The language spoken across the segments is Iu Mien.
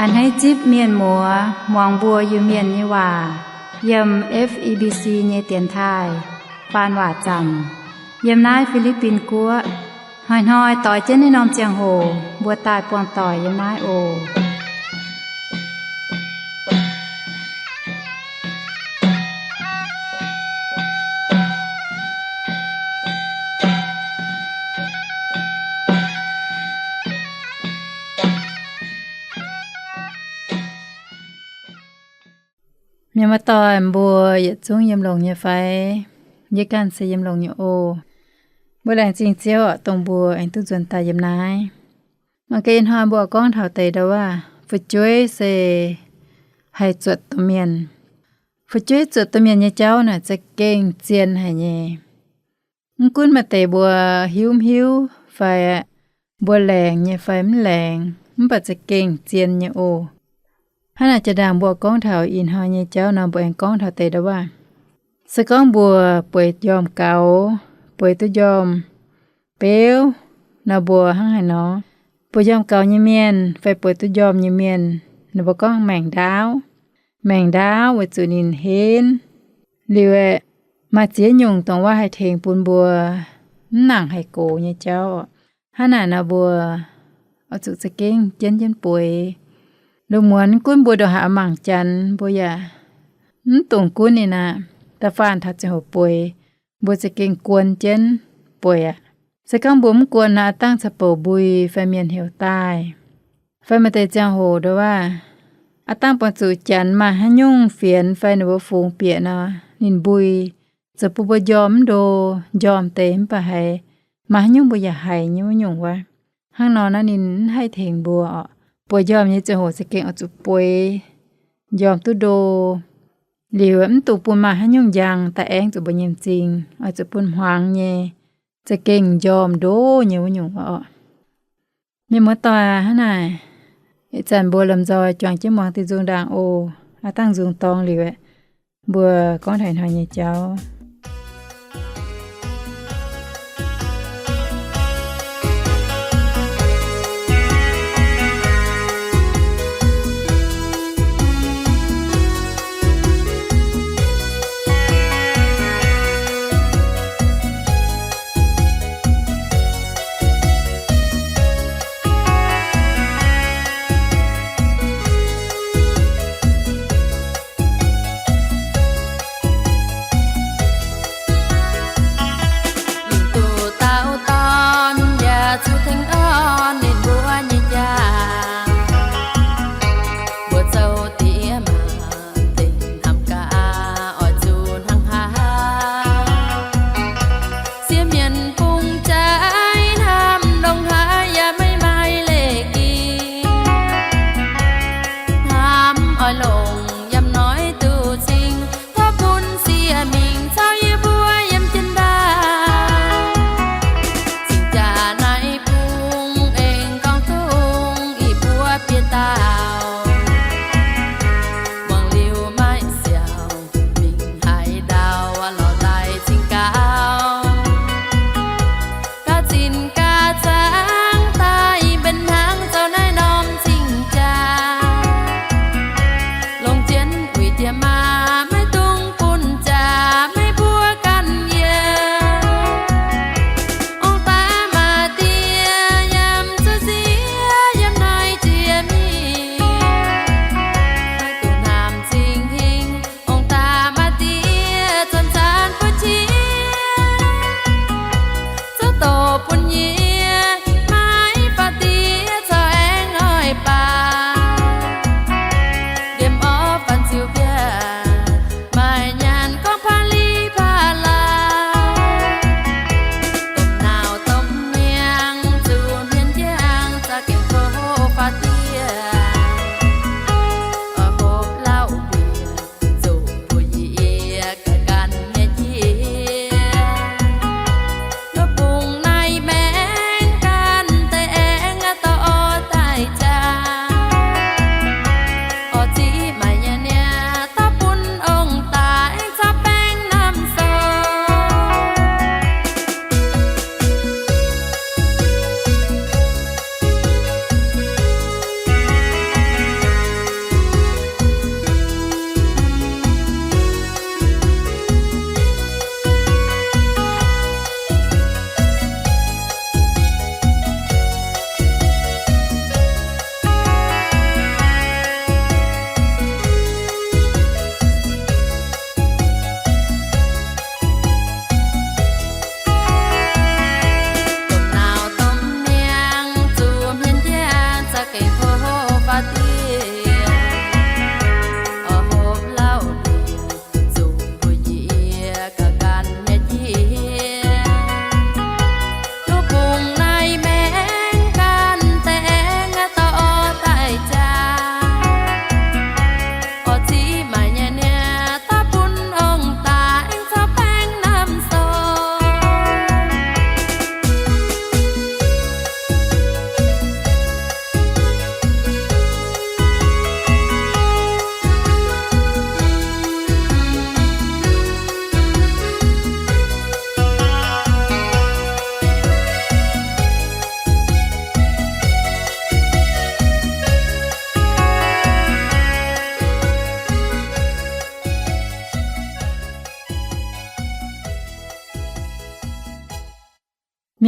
Hneiv zipv mienh muoz muangx mbuo Iu-Mienh nyei waac yiem F E B C nyei dienx taaih faan waac zanc yiem naaiv Fi^li^bin Guoqv. Hnoi-hnoi doix jienv naaiv norm ziangh hoc mbuo daaih buangh doic yiem naaiv oc. Mienh muoz-doic mbuo yietc zungv yiem longx nyei fai? Yie ganh se yiem longx nyei oc. Mbuo laengz zingh Ziouv oc, dongh mbuo aengx duqv nzuonx daaih yiem naaiv. Mangc gaax ih hnoi mbuo gorngv taux deix ndau wuov, fu'jueiv se haih zuotc domh mienh. Fu'jueiv zuotc domh mienh nyei jauv naaic za'gengh zien haic nyei. Mv gunv maaih deix mbuo hiuv mv hiuv fai mbuo laengz nyei fai mv laengz, mv baac za'gengh zien nyei oc. Hnangv naaic jaa-ndaangc mbuo gorngv taux ih hnoi nyei jauv nor, mbuo aengx gorngv taux deix ndau wuov, se gorngv mbuo bueix njormh gaux, bueix duqv njormh beuv nor, mbuo hnangv haaix nor? Bueix njormh gaux nyei mienh fai bueix duqv njormh nyei mienh, ninh mbuo gorngv maengc ndaauv. Maengc ndaauv weic zuqc ninh henv. Liuz aeqv, maaih ziex nyungc dongh wuov haih tengx bun mbuo mv nangc haih gox nyei jauv. Hnangv naaic nor mbuo oix zuqc za'gengh jienv jienv bueix. Lungh muonz gunv mbuo ndongc haaix mangc Janx, mbuo yaac mv dungx gunv ninh aqv. Da'faanh taux ziangh hoc bueix, mbuo za'gengh guon jienv bueix aqv. Se gorngv mbuo mv guon nor, aav dangh caux bouc mbui fai mienh heuc daaih. Fai maaih deix ziangh hoc ndau wuov, aav dangh buangh zuqc Janx maaih haaix nyungc fienx fai ninh mbuo fungx bieqc nor, ninh mbui zoux bun mbuo njormh mv ndo, njormh deix mv baac haiz maaih haaix nyungc mbuo yaac haiz nyei wuov nyungc wuov. Hnangv nor naaiv ninh mv haih tengx mbuo oc. Bueix njormh nyei ziangh hoc za'gengh oix zuqc bueix njormh duqv ndo. Liuz mv dungx bun maaih haaix nyungc njang daaih aengx zuqc mbuo nyei m'zing, oix zuqc bun hmuangx nyei, za'gengh njormh ndo nyei wuov nyungc oc. Mienh muoz-doic aac, hnangv naaic, ih zanc mbuo lomh nzoih juangc jienv muangx diuh nzung ndaangc oc. Aav dangh nzung dorng liuz aeqv, mbuo gorngv taux ih hnoi nyei jauv.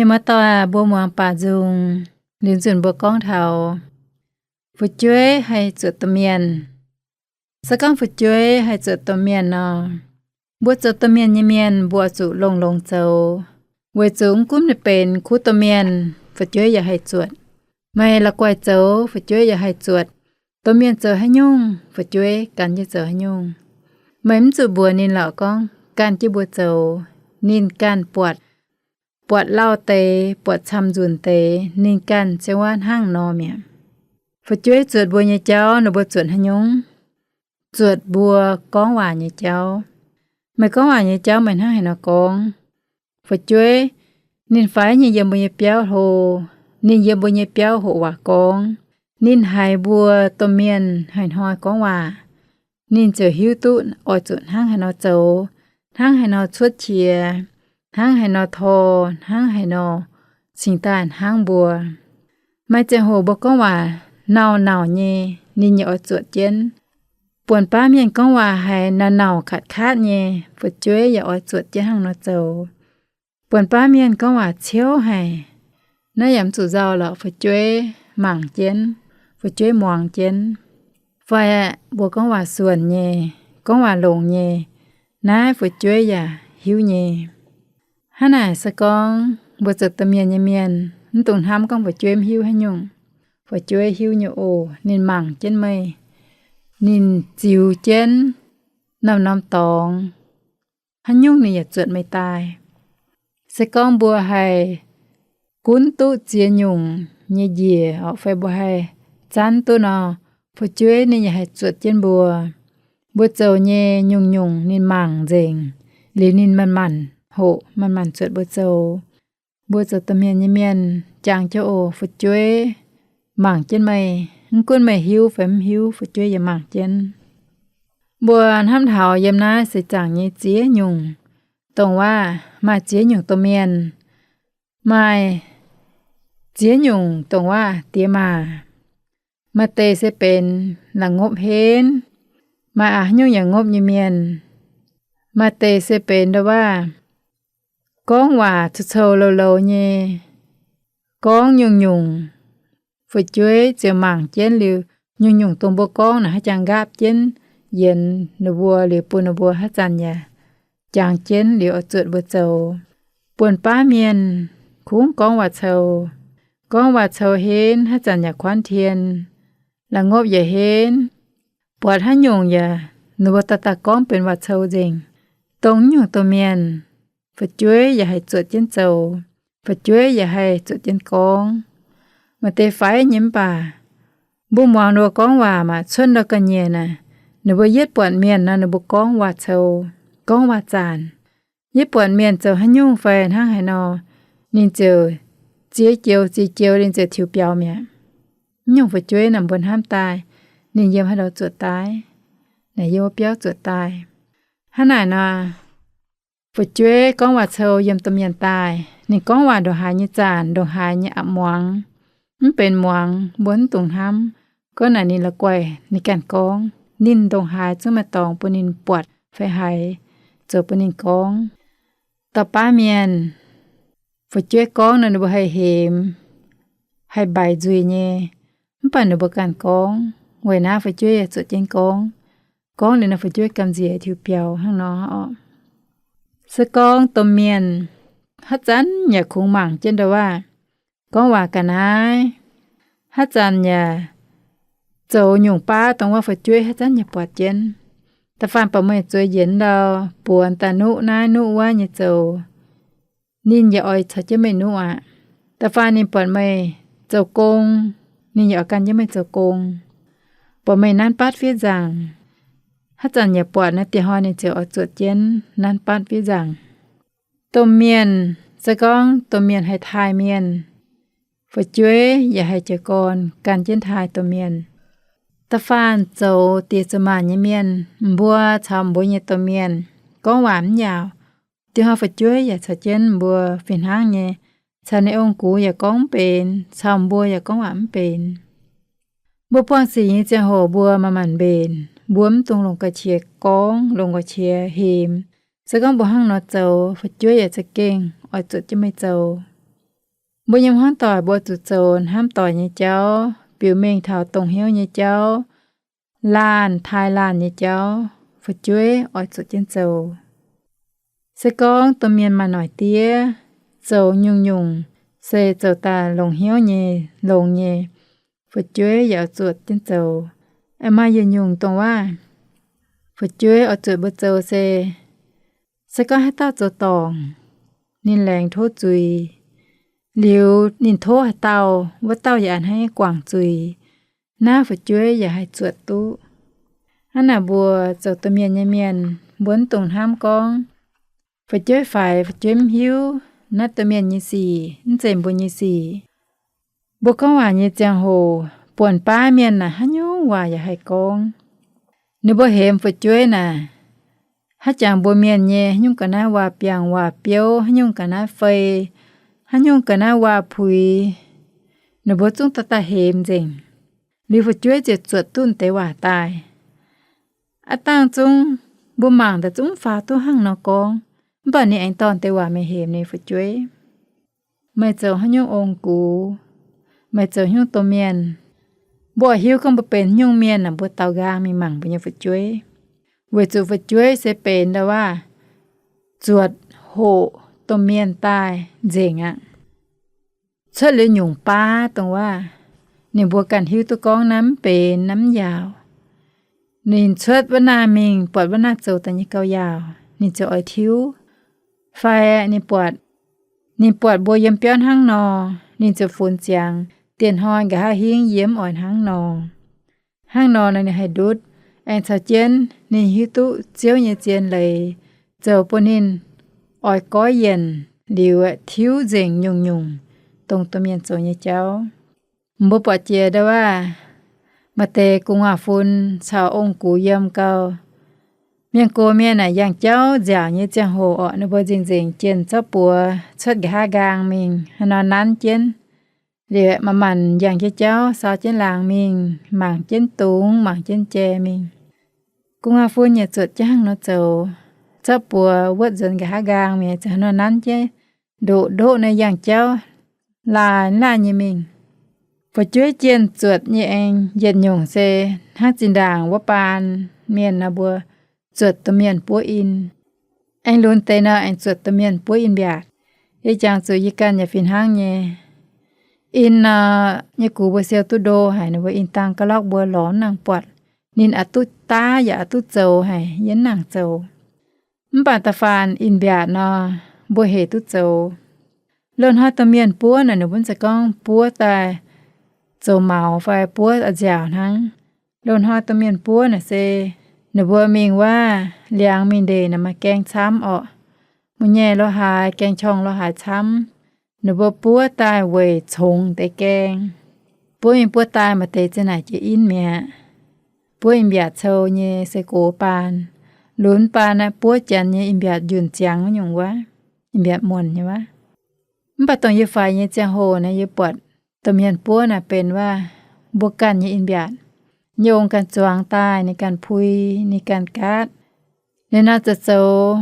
Mienh muoz-doic, mbuo muangx baac nzung. Liuz nzunc mbuo gorngv taux fu'jueiv haih zuotc domh mienh. Se gorngv fu'jueiv haih zuotc domh mienh nor, mbuo zoux domh mienh nyei mienh mbuo zuqc longx-longx zoux, weic zuqc mv gunv ninh benx kuv domh mienh, fu'jueiv yaac haih zuotc. Meih la'guaih zoux, fu'jueiv yaac haih zuotc. Domh mienh zoux haaix nyungc, fu'jueiv gan jienv zoux haaix nyungc. Meih mv zuqc mbuox ninh lorqc gorngv gan jienv mbuo zoux. Ninh ganh buatc, buatc lauh deix, buatc camv-nzunc deix, ninh ganh ziouc wuov hnangv nor mi'aqv. Fu'jueiv zuotc mbuo nyei jauv, ninh mbuo zuotc haaix nyungc? Zuotc mbuo gorngv waac nyei jauv. Meih gorngv waac nyei jauv meih hnangv haaix nor gorngv? Fu'jueiv, ninh faix nyei yiem mbuo nyei biauv hlo, ninh yiem mbuo nyei biauv hoqc waac gorngv, ninh haiz mbuo domh mienh hnoi-hnoi gorngv waac, ninh ziouc hiuv duqv oix zuqc hnangv haaix nor zoux, hnangv haaix nor cuotv qiex, hnangv haaix nor tor, hnangv haaix nor cingx daaih hnangv mbuo. Maaih ziangh hoc mbuo gorngv waac nauc-nauc nyei, ninh yaac oix zuotc jienv. Buonc baav mienh gorngv waac haiz nauc-nauc katv-katv nyei, fu'jueiv yaac oix zuotc jienv hnangv nor zoux. Buonc baav mienh gorngv waac ciouv haic, naaiv yaac mv zuqc nzauh lorqc, fu'jueiv mangc jienv, fu'jueiv muangx jienv. Fai mbuo gorngv waac suonc nyei, gorngv waac longx nyei, naaiv fu'jueiv yaac hiuv nyei. Hnangv naaic se gorngv mbuo zoux domh mienh nyei mienh mv dungx hnamv gorngv fu'jueiv mv hiuv haaix nyungc. Fu'jueiv hiuv nyei oc. Ninh mangc jienv meih, ninh ziux jienv norm-norm dorngx, haaix nyungc ninh yaac zuotc meih daaih. Se gorngv mbuo haih gunv duqv ziex nyungc nyei njiec orqc, fai mbuo haih zanv duqv nor, fu'jueiv ninh yaac haih zuotc jienv mbuo. Mbuo zoux nyei nyungc-nyungc ninh mangc nzengc, liuz ninh manc-manc hoqc, manc-manc zuotc mbuo zoux. Mbuo zoux domh mienh nyei mienh jangx jienv oc, fu'jueiv mangc jienv meih. Mv gunv meih hiuv fai mv hiuv, fu'jueiv yaac mangc jienv. Mbuo hnamv taux yiem naaiv seix zaangc nyei ziex nyungc dongh waac, maaih ziex nyungc domh mienh, maaih ziex nyungc dongh waac diex maac. Maaih deix se benx la'ngopv henv, maaih aqc haaix nyungc yaac ngopv nyei mienh. Maaih deix se benx ndongc waac gorngv waac cou-cou louz-louz nyei, gorngv nyungc-nyungc, fu'jueiv ziouc mangc jienv liuz, nyungc-nyungc dongh mbuo gorngv naaic haaix jangx nqaapv jienv yienx ninh mbuo liuz bun ninh mbuo haaix zanc yaac jangx jienv liuz oix zuotc mbuo zoux. Buonc baav mienh kungx gorngv waac cou, gorngv waac cou henv, haaix zanc yaac kuanv tien, la'ngopv yaac henv, buatc haaix nyungc yaac ninh mbuo daaih daaih gorngv benx waac cou nzengc. Dongh nyungc domh mienh, fu'jueiv yaac haih zuotc jienv zoux, fu'jueiv yaac haih zuotc jienv gorngv. Maaih deix faix nyei mv baac mbuo muangx ninh mbuo gorngv waac maah, cuotv ndau ga'nyiec naaic, ninh mbuo yietv buatc mienh nor ninh mbuo gorngv waac cou, gorngv waac zaanc. Yietv buatc mienh zoux haaix nyungc fai hnangv haaix nor, ninh ziouc ziex joux ziex joux ninh ziouc tiux biaux mi'aqv. Mv nyungc fu'jueiv naaic mbuo hnamv daaih, ninh yiem haaix ndau zuotc daaih? Naaic yiem wuov biauv zuotc daaih. Hnangv naaic nor, fu'jueiv gorngv waac cou yiem domh mienh daaih, ninh gorngv waac ndongc haaix nyei zaanc, ndongc haaix nyei aqc muangx, mv benx muangx, mbuo mv dungx hnamv. Gorngv naaic ninh la'guaih ninh ganh gorngv, ninh ndongc haaix zungv maaih dorngx bun ninh buatc fai haiz, zoux bun ninh gorngv. Dauh baav mienh, fu'jueiv gorngv nor ninh mbuo haih hemx, haih mbaix nzuih nyei. Mv baac ninh mbuo ganh gorngv, weic naaiv fu'jueiv yaac zuotc jienv gorngv. Gorngv liuz nor fu'jueiv gamh nziex tiux biaux hnangv nor oc. Se gorngv domh mienh haaix zanc yaac kungx mangc jienv ndau waac, gorngv waac ga'naaiv, haaix zanc yaac zoux nyungc baav dongh wuov fu'jueiv haaix zanc yaac buatc jienv. Da'faanh buatc meih zueiz yienx ndau, buonc daaih nuqv naaiv nuqv wuov nyei zoux, ninh yaac oix caux jienv meih nuqv aqv. Da'faanh ninh buatc meih zoux gong, ninh yaac oix gan jienv meih zoux gong. Buatc meih nanv batv fiev nzaangc, haaix zanc yaac buatc naaiv dieh hnoi ninh ziouc oix zuotc jienv nanv batv fiev nzaangc. Domh mienh, se gorngv domh mienh haih taaih mienh, fu'jueiv yaac haih jiez gorn gan jienv taaih domh mienh. Da'faanh zoux diex zoux maac nyei mienh, mbuo caux mbuo nyei domh mienh gorngv waac mv yaauc. Dieh hnoi fu'jueiv yaac caux jienv mbuo fih hnangv nyei, caux ninh ong-gux yaac gorngv mv benx, caux mbuo yaac gorngv waac mv benx. Mbuo buangh sic nyei ziangh hoc mbuo manc-manc mbenc, mbuo mv dungx longc ga'qiex gorngv, longc ga'qiex hemx. Se gorngv mbuo hnangv nor zoux, fu'jueiv yaac za'gengh oix zuotc jienv meih zoux. Mbuo nyei hmuangv doic mbuo zuqc zoux hnamv doic nyei jauv, biux mengh taux dongh hnyouv nyei jauv, laanh taaih laanh nyei jauv, fu'jueiv oix zuotc jienv zoux. Se gorngv domh mienh maaih noic diev, zoux nyungc-nyungc se zoux daaih longc hnyouv nyei, longx nyei, fu'jueiv yaac oix zuotc jienv zoux. Aengx maaih yietc nyungc dongh waac, fu'jueiv oix zuotc mbuo zoux se, se gorngv haaix dauh zoux dorngc, ninh laengz tov zuiz, liuz ninh tov haaix dauh, wuov dauh yaac a'hneiv guangc zuiz. Naaiv fu'jueiv yaac haih zuotc duqv. Hnangv naaic mbuo zoux domh mienh nyei mienh, mbuo mv dungx hnamv gorngv fu'jueiv faix, fu'jueiv mv hiuv, naaiv domh mienh nyei sic, mv zeiz mbuo nyei sic. Mbuo gorngv waac nyei ziangh hoc, buonc baav mienh naaic haaix nyungc waac yaac haih gorngv. Ninh mbuo hemx fu'jueiv naaic, haaix jangx mbuo mienh nyei haaix nyungc ga'naaiv waac-biangh waac-biouv, haaix nyungc ga'naaiv fei, haaix nyungc ga'naaiv waac-puix, ninh mbuo zungv daaih daaih hemx nzengc. Liuz fu'jueiv ziouc zuotc duqv deix waac daaih. Aav dangh zungv mbuo mangc daaih zungv faaux duqv hnangv nor gorngv, mv baac ninh aengx dorh deix waac mingh hemx ninh fu'jueiv. Meih zoux haaix nyungc ong-gux, meih zoux haaix nyungc domh mienh, mbuo oix hiuv gorngv mbuo benx haaix nyungc mienh aeqv, mbuo daaux nqaang mingh mangc mbuo nyei fu'jueiv. Weic zuqc fu'jueiv se benx ndau waac zuotc hoqc domh mienh daaih nzengc aqv. Cuotv liuz nyungc baav dongh waac, ninh mbuo ganh hiuv duqv gorngv naaiv mv benx, naaiv mv yaauc. Ninh cuotv wuov naaiv mingh buatc wuov naaiv zoux daaih nyei gauh yaauc, ninh ziouc oix tiuv. Fai ninh buatc, ninh buatc mbuo yiem biauv hnangv nor, ninh ziouc funx ziangx dieh hnoi nqa'haav hingv yie mv oix hnangv nor. Hnangv nor nor ninh haih ndutv, aengx caux jienv ninh hiuv duqv Ziouv nyei zien leiz zoux bun ninh oix goiv yienc liuz tiuv nzengc nyungc-nyungc dongh domh mienh zoux nyei jauv. Mbuo buatc jiex ndau waac, maaih deix gu'nguaaz-fun caux ong-gux yiem gau, mienh gox mienh naaic yangh jauv nziaauc nyei ziangh hoc orqc, ninh mbuo nzengc-nzengc jienh zorqv buoz cuotv nqa'haav nqaang mingh haaix nor nanv jienv. Liuz manc-manc yangh jienv jauv, saau jienv laangz mingh, mangc jienv dungz, mangc jienv jai mingh. Gu'nguaaz-fun yaac zuotc jienv hnangv nor zoux, zorqv buoz wuotv nzuonx nqa'haav nqaang mingh, ziouc haaix nor nanv jienv ndoqc ndoqv nyei yangh jauv, laaih laaih nyei mingh. Fu'jueiv jienh zuotc nyei aengx yietc nyungc se hnangv zinh ndaangc wuov baan mienh nor, mbuo zuotc domh mienh buov in. Aengx lunx deix nor aengx zuotc domh mienh buov in mbiaatc. Yie jangx zuqc yie ganh yaac fih hnangv nyei. In nor, nyei gux mbuo siou duqv ndo haic, ninh mbuo in dangh ga'lorqv mbuo lorz mv nangc buatc. Ninh aqc duqv daav yaac aqc duqv zoux haic, yie mv nangc zoux. Mv baac da'faanh in mbiaatc nor, mbuo hec duqv zoux. Loz-hnoi domh mienh buov naaic, ninh mbuo mv zeiz gorngv buov daaih zoux maux fai buov nziaauc hnangv. Loz-hnoi domh mienh buov naaic se ninh mbuo mingh wuov liangx mingh ndeic naaic maaih gaeng camv orqc. Mu'nyeic lo haaix, gaeng qorng lo haaix camv, ninh mbuo buov daaih weic congx deix gaeng. Buov mingh buov daaih maaih deix za'naaic jiex in mi'aqv. Buov in mbiaatc cou nyei se gox baan. Lunx baan naaiv buov janx nyei in mbiaatc njunh ziangx wuov nyungc wuov, in mbiaatc muonc nyei wuov. Mv baac dongh yie faix nyei ziangh hoc naaiv yie buatc domh mienh buov naaic benx wuov mbuo ganh nyei in mbiaatc. Nyei ong ganh zuangx daaih, ninh ganh pui, ninh ganh gaatv. Ninh naaiv zoux zoux,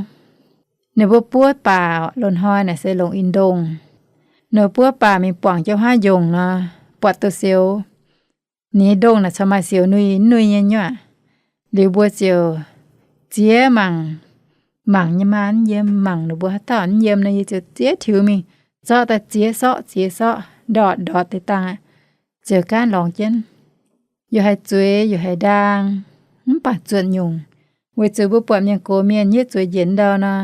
ninh mbuo buov baac loz-hnoi naaic se longc in ndongh. Ninh mbuo buov baac mingh buangc jienv haav njongc nor, buatc douz-sioux. Ninh nyei ndongh naaic caux maaih sioux nui, nui nyei nyuoqc. Liuz mbuo ziouc ziex mangc, mangc nyei maa mv yiem, mangc ninh mbuo haaix dauh mv yiem nor, yie ziouc ziex tiux mingh, zorqv daaih ziex sorqv, ziex sorqv, ndortc ndortc deix dangh aqv, ziouc gaanv lorngx jienv. Yaac haiz zueiz, yaac haiz ndaang, mv baac zuotc nyungc. Weic zuqc mbuo buatc mienh gox mienh nyietv zueiz njiec ndau nor,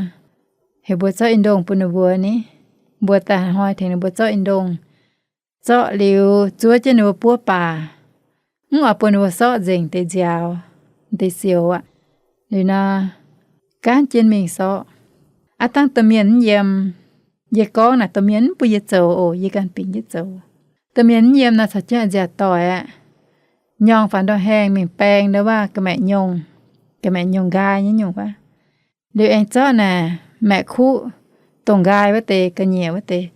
heuc mbuo zorqv in ndongh bun ninh mbuo ni. Mbuo daaih hnoi tengx ninh mbuo zorqv in ndongh. Zorqv liuz zuov jienv ninh mbuo buov baac, mv oix bun ninh mbuo sorqv nzengc deix nziaaux, deix sioux aqv. Liuz nor, gaanv jienv mingh sorqv. Aav dangh domh mienh mv yiem, yie gorngv naaic domh mienh mv bun yie zoux oc, yie ganh bingx jienv zoux. Domh mienh mv yiem nor caux jienv nziaauc doic aqv. Nyorng faaux ndongc haengh mingh baeng ndau waac ga'maeqc nyungc, ga'maeqc nyungc nqaai nyei nyungc wuov. Liuz aengx zorqv naaic maeqc kuqv dongh nqaai wuov deix, ga'nyiec wuov deix,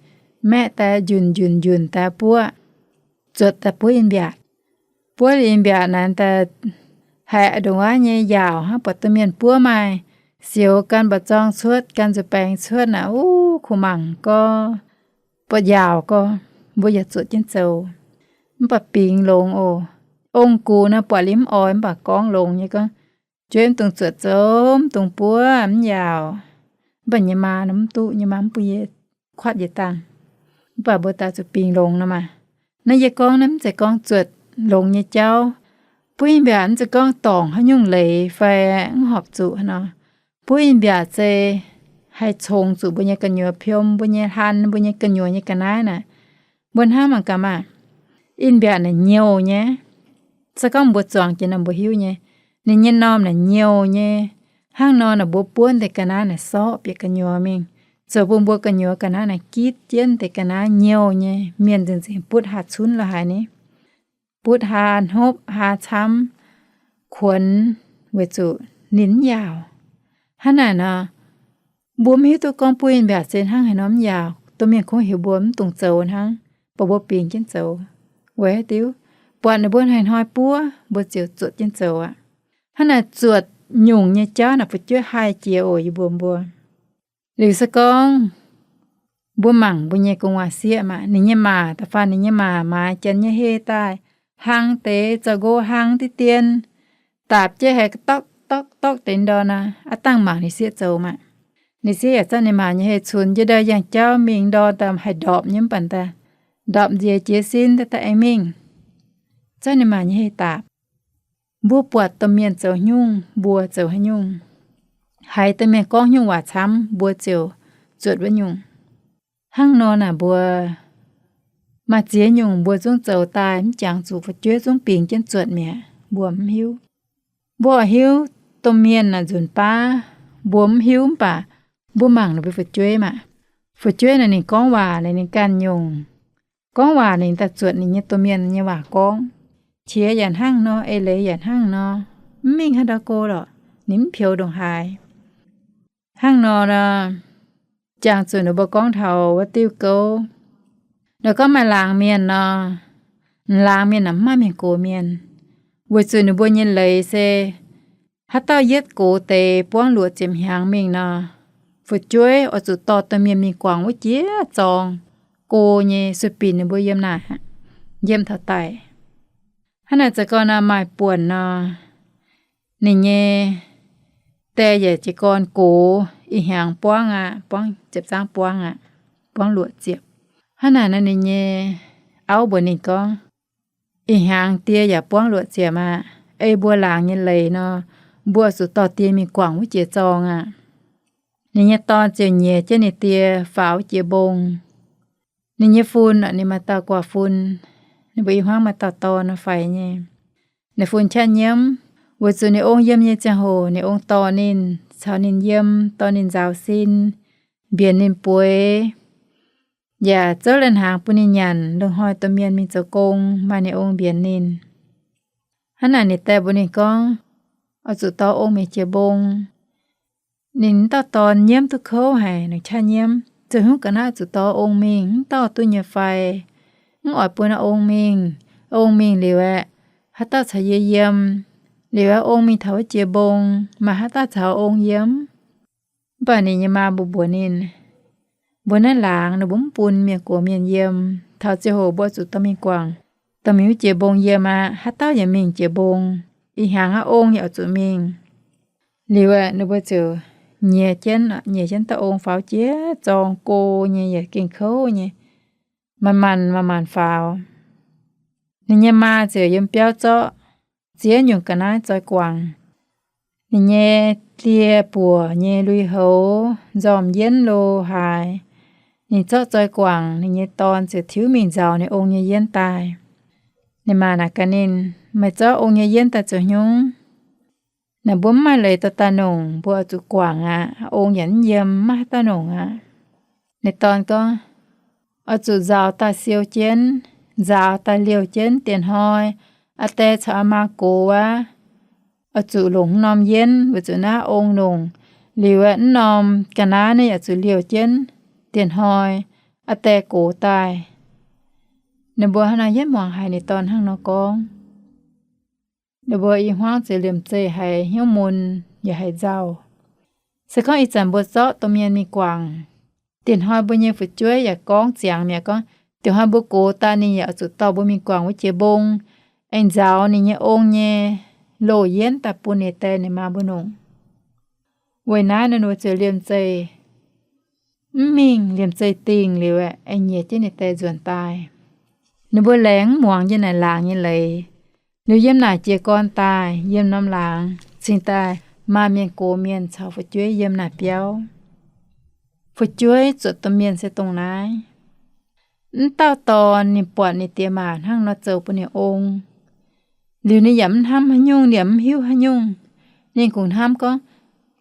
maeqv daaih njunh njunh njunh daaih buov, zuotc daaih buov in mbiaatc. Buov in mbiaatc naaic daaih haiz ndongc wuov nyei yaauc hnangv, buatc domh mienh buov maaih sioux gan mba'zorng cuotv, gan nzuih baengx cuotv naaic, uv, kuh mangc gorx. buatc yaauc gorx, mbuo yaac zuotc jienv zoux. Mv baac bingx longx oc. Ong-gux naaiv buatc liuz mv oix, mv baac gorngv longx nyei gorngv, Jueiv, mv dungx zuotc zoux, mv dungx buov, mv yaauc. Mv baac nyei maa nor mv duqv, nyei maa mv bun yie kuatv yietc dangh. Mv baac mbuo daaih zuqc bingx longx nor maah. Naaiv yie gorngv naaiv mv zeiz gorngv zuotc longx nyei jauv. Buov in-mbiaac mv zeiz gorngv dorngc haaix nyungc leiz fai mv horpc zuqc nor. Buov in-mbiaac se haih congx zuqc mbuo nyei gu'nyuoz piom, mbuo nyei hlan, mbuo nyei gu'nyuoz nyei ga'naaiv naaic. Mbuo hnamv mangc gaax maah. In-mbiaac naaic nyouh nyei. Se gorngv mbuo zuangx jiex nor mbuo hiuv nyei. Ninh nyei normh naaic nyouh nyei. Hnangv nor naaic mbuo buov deix ga'naaiv naaic sorqv bieqc gu'nyuoz mingh, zoux bun mbuo gu'nyuoz ga'naaiv naaic gitv jienv deix ga'naaiv nyouh nyei. Mienh nzengc nzengc butv haa cunv lorqc haic ni. Butv haa hnopv haa camv kuonx weic zuqc ninh mv yaauc. Hnangv naaic nor, mbuo mv hiuv duqv gorngv buov in-mbiaac se hnangv haaix nor mv yaauc. Domh mienh kungx heuc mbuo mv dungx zoux hnangv, baac mbuo bingx jienv zoux. Weic haaix diuc? Buatc ninh mbuo hnoi-hnoi buov, mbuo ziouc zuotc jienv zoux aqv. Hnangv naaic zuotc nyungc nyei jauv naaic fu'jueiv haih jiex oc, yie mbuox mbuo. Liuz se gorngv mbuo mangc mbuo nyei gu'nguaaz-sieqv maah, ninh nyei maac, da'faanh ninh nyei maac maaiz janx nyei hei daaih, hlang deix zoux nqo hlang diqv dien, daapc jienv haiz dorqv dorqv dorqv deix ndorn aqv. Aav dangh mangc ninh sieqv zoux maah. Ninh sieqv yaac zorqv ninh maac nyei hei cunx jienv ndau yangh jauv mingh, ndorn daaih haih ndorpc nyei mv baac daaih ndorpc nziex jiez sin daaih daaih aengx mingh, zorqv ninh maac nyei hei daapc. Mbuo buatc domh mienh zoux nyungc, mbuo zoux haaix nyungc. Haiz domh mienh gorngv nyungc waac camv, mbuo ziouc zuotc wuov nyungc. Hnangv nor naaic mbuo maaih ziex nyungc mbuo zungv zoux daaih mv jangx zuqc fu'jueiv zungv bingx jienv zuotc mi'aqv, mbuo mv hiuv. Mbuo oix hiuv domh mienh naaic nzunc baav mbuo mv hiuv mv baac mbuo mangc ninh mbuo fu'jueiv maah. Fu'jueiv naaic ninh gorngv waac naaic ninh ganh nyungc. Gorngv waac ninh daaih zuotc ninh nyei domh mienh nyei waac gorngv. Qiex yaac hnangv nor, eix leiz yaac hnangv nor, mv mingh haaix ndau go lorqc, ninh mv peux ndongc haaix. Hnangv nor, jangx zuqc ninh mbuo gorngv taux wuov diuh gouv. Ninh gorngv maaih laangz mienh nor, laangz mienh naaic mv maaih mienh gox mienh, weic zuqc ninh mbuo nyei leiz se haaix dauh yietv gox deix buangv luoqc ziepc hnyangx mingh nor, fu'jueiv oix zuqc dorh domh mienh mingh guangc wuov jiex zorng go nyei sueih binc ninh mbuo yiem naaic, yiem taux daic. Hnangv naaic za'gengh nor maaih buonc nor, ninh nyei die yaac jiez gorn gox ih hnyangx buangv aqv, buangv ziepc zangv buangv aqv, buangv luoqc ziepc. Hnangv naaic nor ninh nyei auv mbuox ninh gorngv, ih hnyangx die yaac buangv luoqc ziepc aqv. Ei mbuo laangz nyei leiz nor, mbuo zuqc dorh die mingh guangc wuov jiex zorng aqv. Ninh nyei dorn ziouc nyiex jienv ninh die faaux wuov jiex mbong. Ninh nyei fun, ninh maaih dauh guaax fun, ninh mbuo i hmuangv maaih dauh dorn nor faix nyei. Ninh fun qaqv nyiemv, weic zuqc ninh ong yiem nyei ziangh hoc ninh ong dorh ninh caux ninh yiem, dorh ninh nzaaux sin, mbienx ninh bueix, yaac zouv lai-hnaangx bun ninh nyanc. Loz-hnoi domh mienh mingh zoux gong, maaih ninh ong mbienx ninh. Hnangv naaic ninh die mbuox ninh gorngv, oix zuqc dorh ong mingh jiex mbong. Ninh dauh dorn nyiemv duqv kouv haic, ninh qaqv nyiemv, ziouc hungv ga'naaiv zuqc dorh ong mingh, mv dauh duqv nyei fai? Mv oix bun ong mingh. Ong mingh liuz aeqv, haaix dauh caux yie yiem? Liuz aeqv, ong mingh taux wuov jiex mbong, maaih haaix dauh caux ong yiem? Mv baac ninh nyei maa mbuox mbuox ninh, mbuo naaiv laangz ninh mbuo mv bun mienh gox mienh yiem. Taux ziangh hoc mbuo zuqc dorh mingh guangc, dorh mingh wuov jiex mbong yiem aqv. Haaix dauh yaac mingh jiex mbong, ih hnyangx aqv ong yaac oix zuqc mingh. Liuz aeqv, ninh mbuo ziouc nyiex jienv, nyiex jienv dauh ong faaux jiex zorng go nyei, yaac gengh kouv nyei, manc-manc manc-manc faaux. Ninh nyei maa ziouc yiem biauv zorqv ziex nyungc ga'naaiv zoi guangc. Ninh nyei die buoc nyei lui-houx nzormc yienv lo haaix, ninh zorqv zoi guangc. Ninh nyei dorn ziouc tiuv mingh nzaaux ninh ong nyei yienv daaih. Ninh maa naaic gaax ninh, meih zorqv ong nyei yienv daaih zoux haaix nyungc? Naaic mbuo mv maaih leiz dorh daaih nongc, mbuo oix zuqc guangc aqv. Ong yaac mv yiem, mv maaih haaix dauh nongc aqv. Ninh dorn gorngv, oix zuqc nzaaux daaih siou jienv, nzaaux daaih liouh jienv. Dieh hnoi aa die caux aa maa gox wuov, oix zuqc longc norm yienv weic zuqc naaiv ong nongc. Liuz aeqv, mv norm ga'naaiv naaiv yaac zuqc liouh jienv. Dieh hnoi aa die gox daaih. Ninh mbuo hnangv nor yietv muangx haiz ninh dorn hnangv nor gorngv. Ninh mbuo i hmuangv ziouc liemh zeih haiz hnyouv mun, yaac haiz nzauh. Se gorngv ih zanc mbuo zorqv domh mienh mingh guangc, Dieh hnoi mbuo nyei fu'jueiv yaac gorngv ziangx mi'aqv gorngv, dieh hnoi mbuo gox daaih ninh yaac oix zuqc dorh mbuo mingh guangc wuov jiex mbong, aengx nzaaux ninh nyei ong nyei loz-yienv daaih bun ninh die ninh maa mbuo nongc. Weic naaiv ninh mbuo ziouc liemh zeih mv mingh, liemh zeih dingh liuz aengx nyiex jienv ninh die nzuonx daaih. Ninh mbuo laengz mv muangx yiem naaic laangz nyei leiz. Liuz yiem naaic jiez gorn daaih, yiem norm laangz cingx daaih maaih mienh gox mienh caux fu'jueiv yiem naaic biauv. Fu'jueiv zuotc domh mienh se dongh naaiv. Mv dauh dorn ninh buatc ninh diex maac hnangv nor zoux bun ninh ong, liuz ninh yaac mv hnamv haaix nyungc, ninh yaac mv hiuv haaix nyungc. Ninh kungx hnamv gorngv,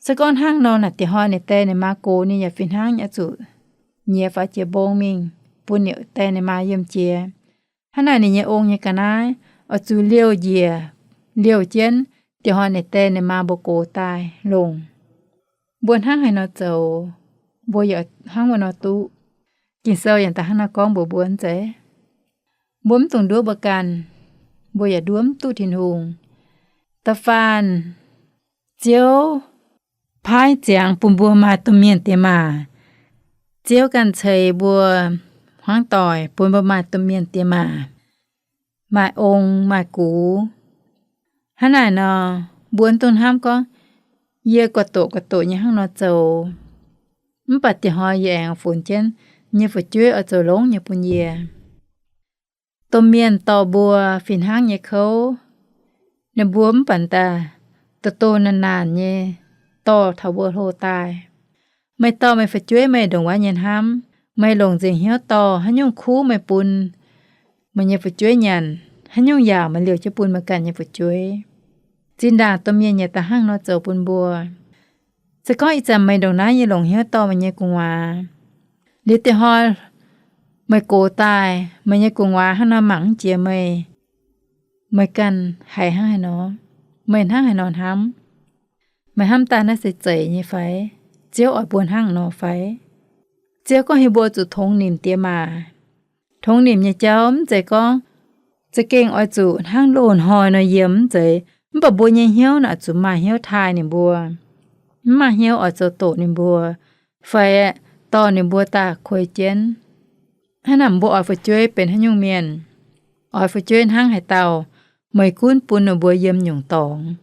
se gorngv hnangv nor naaic dieh hnoi ninh die ninh maa gox ninh yaac fih hnangv nyei oix zuqc nyiex faaux jiex mbong mingh bun ninh die ninh maa yiem jiex. Hnangv naaic ninh nyei ong nyei ga'naaiv oix zuqc liouh njiec, liouh jienv dieh hnoi ninh die ninh maa mbuo gox daaih longc. Mbuo hnangv haaix nor zoux, mbuo yaac hnangv wuov nor duqv. Ging-Sou yaac daaih hnangv nor gorngv mbuox mbuo mv zeiz, mbuo mv dungx nduov mbuo ganh, mbuo yaac nduov mv duqv Tin-Hungh. Da'faanh Ziouv paaiv ziangx bun mbuo maaih domh mienh diex maac. Ziouv ganh ceix mbuo hmuangv doic bun mbuo maaih domh mienh diex maac, maaih ong maaih gux. Hnangv naaic nor, mbuo mv dungx hnamv gorngv, yie guaix doqc guaix doqc nyei hnangv nor zoux, mv baac dieh hnoi yie aengx funx jienv nyei fu'jueiv oix zoux longx nyei bun yie. Domh mienh dorh mbuo fih hnangv nyei kouv, ninh mbuo mv baac daaih doh doh naanc naanc nyei dorh taux mbuo hlo daaih. Meih dorh meih fu'jueiv meih ndongc wuov nyei hnamv, meih longc nzengc hnyouv dorh, haaix nyungc kuv meih bun meih nyei fu'jueiv nyanc, haaix nyungc yaauc meih liouh jienv bun meih ganh nyei fu'jueiv. Zinh ndaangc domh mienh yaac da'hnangv nor zoux bun mbuo. Se gorngv ih zanc meih ndongc naaiv nyei longc hnyouv dorh meih nyei gu'nguaaz, liuz dieh hnoi meih gox daaih, meih nyei gu'nguaaz hnangv nor mangc mv jiex meih, meih ganh haiz hnangv haaix nor? Meih hnangv haaix nor hnamv? Meih hnamv daaih naaiv se zeiz nyei fai? Ziouv oix mbuo hnangv nor fai? Ziouv gorngv heuc mbuo zuqc tongx nimc diex maac. Tongx nimc nyei jauv mv zeiz gorngv za'gengh oix zuqc hnangv loz-hnoi nor yiem mv zeiz, mv baac mbuo nyei hnyouv naaic zuqc maaih hnyouv taaih ninh mbuo, mv maaih hnyouv oix zoux doqc ninh mbuo, fai dorh ninh mbuo daaih kuei jienv. Hnangv naaic mbuo oix fu'jueiv benx haaix nyungc mienh? Oix fu'jueiv hnangv haaix dauh? Meih gunv bun ninh mbuo yiem nyungc dorngx.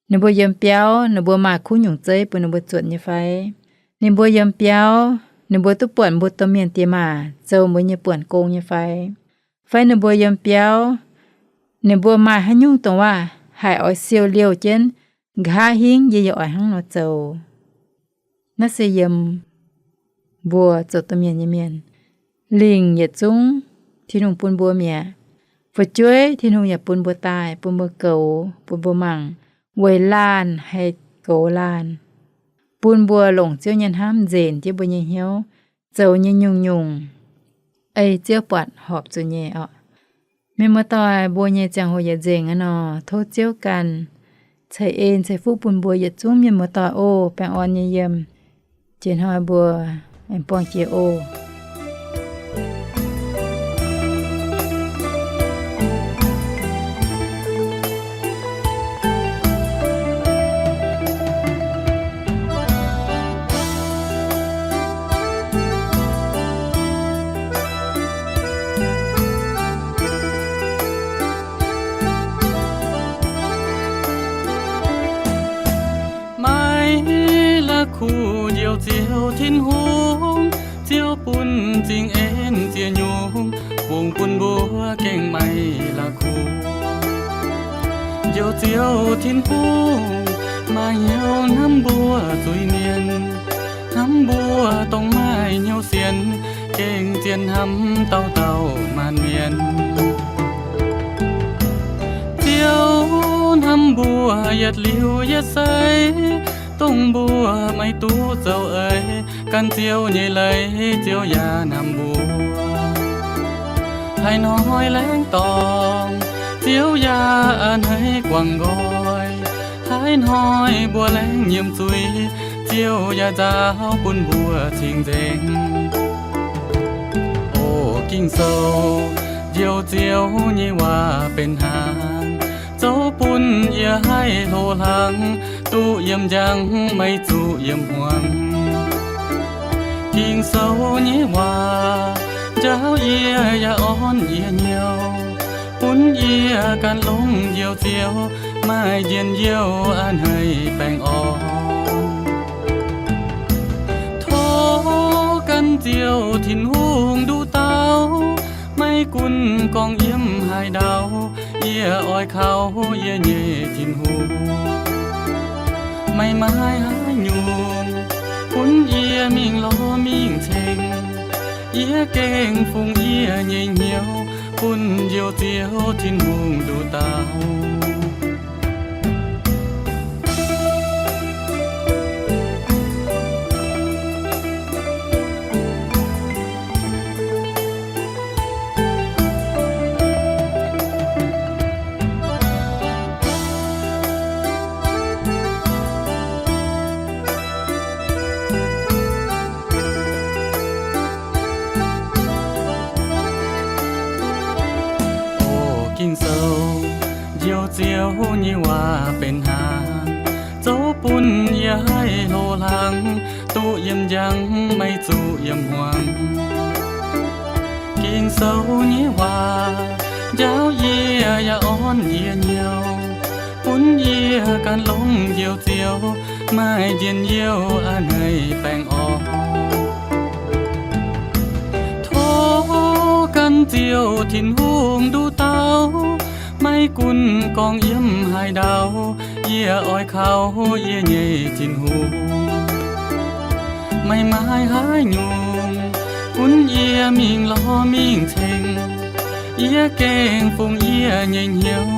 Ninh mbuo yiem biauv, ninh mbuo maaih kuv nyungc zeiv bun ninh mbuo zuotc nyei fai? Ninh mbuo yiem biauv, ninh mbuo duqv buatc mbuo domh mienh diex maac zoux mbuo nyei buonc gong nyei fai? Fai ninh mbuo yiem biauv, ninh mbuo maaih haaix nyungc dongh waac haih oix siou liouh jienv, nqa'haav hingv yie yaac oix hnangv nor zoux. Naaiv se yiem mbuo zoux domh mienh nyei mienh. Lingc yietc zungv Tin-Hungh bun mbuo mi'aqv. Fu'jueiv Tin-Hungh yaac bun mbuo daaih, bun mbuo goux, bun mbuo mangc, weic laanh haih goux laanh, bun mbuo longc Ziouv nyei hnamv nzenc jienv mbuo nyei hnyouv, zoux nyei nyungc-nyungc ei Ziouv buatc horpc zuqc nyei oc. Mienh muoz-doic, mbuo nyei ziangh hoc yietc nzengc aqv nor, tov Ziouv ganh ceix en ceix fuqv bun mbuo yietc zungv mienh muoz-doic oc. Baengh orn nyei yiem. Jiex hnoi mbuo aengx buangh jiex oc. Maiv la'kuqv njoux Ziouv Tin-Hungh, Ziouv bun zingh en ziex nyungc, fungx bun mbuo gengh maiv la'kuqv. Njoux Ziouv Tin-Hungh, maaih hnyouv hnamv mbuo zuiz-mienh, hnamv mbuo dongh maaih hnyouv sienx, gengh zien hnamv dauh dauh maanc mienh. Ziouv hnamv mbuo yietc liuz yietc seix, dongh mbuo maiv duqv zoux eix, gan Ziouv nyei leiz Ziouv yaac hnamv mbuo. Haaix hnoi laengz dorngx, Ziouv yaac a'hneiv guangc nqoi. Haaix hnoi mbuo laengz nyiemc zuiz, Ziouv yaac nzaaux bun mbuo cing-nzengc. O Ging-Sou, Njoux Ziouv nyei waac benx hnaangx, zoux bun yie haih hlo hlang, duqv yiem njang maiv zuqc yiem hmuangx. Ging-Sou nyei waac njaaux yie yaac orn yie hnyouv, bun yie gan longx njoux Ziouv, maaih njien-youh a'hneiv baengh orn. Tov gan Ziouv Tin-Hungh nduqc dauh, maiv gunv gorngv yiem haaix ndau, yie oix kaux yie nyei Tin-Hungh. Meih maaih haaix nyungc, bun yie mingh lorz mingh ceng. Yie gengh fungx yie nyei hnyouv bun njoux Ziouv Tin-Hungh nduqc dauh. O Ging-Sou, njoux Ziouv nyei waac benx hnaangx, zoux bun yie haih hlo hlang, duqv yiem njang, maiv zuqc yiem hmuangx. Ging-Sou nyei waac njaaux yie yaac orn yie hnyouv, bun yie gan longx njoux Ziouv, maaih njien-youh a'hneiv baengh orn. Tov gan Ziouv Tin-Hungh nduqc dauh, maiv gunv gorngv yiem haaix ndau, yie oix kaux yie nyei Tin-Hungh. Meih maaih haaix nyungc, gunv yie mingh lorz mingh ceng. Yie gengh fungx yie nyei hnyouv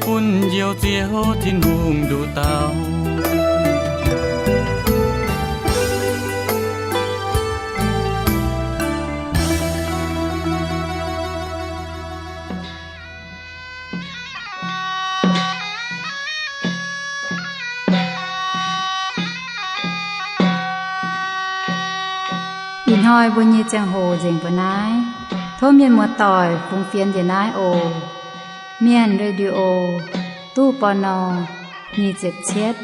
bun njoux Ziouv Tin-Hungh nduqc dauh. Ih hnoi mbuo nyei ziangh hoc nzengc mbuo naaiv. Tov mienh muoz-doic fungx fienx njiec naaiv oc. Mienh Radio, ตู้ ปณ. nyic ziepc cietv,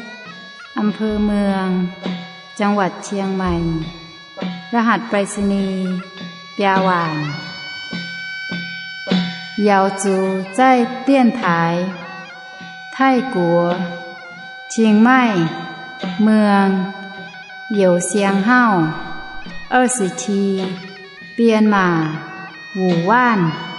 อำเภอเมือง จังหวัดเชียงใหม่ รหัสไปรษณีย์ biaa waanc. Yaux zuqc zaih dienx taaix Taiv-Guoqv, เชียงใหม่ เมือง Youz Siang Hauv, 二十七, 编码 Wu Wanv.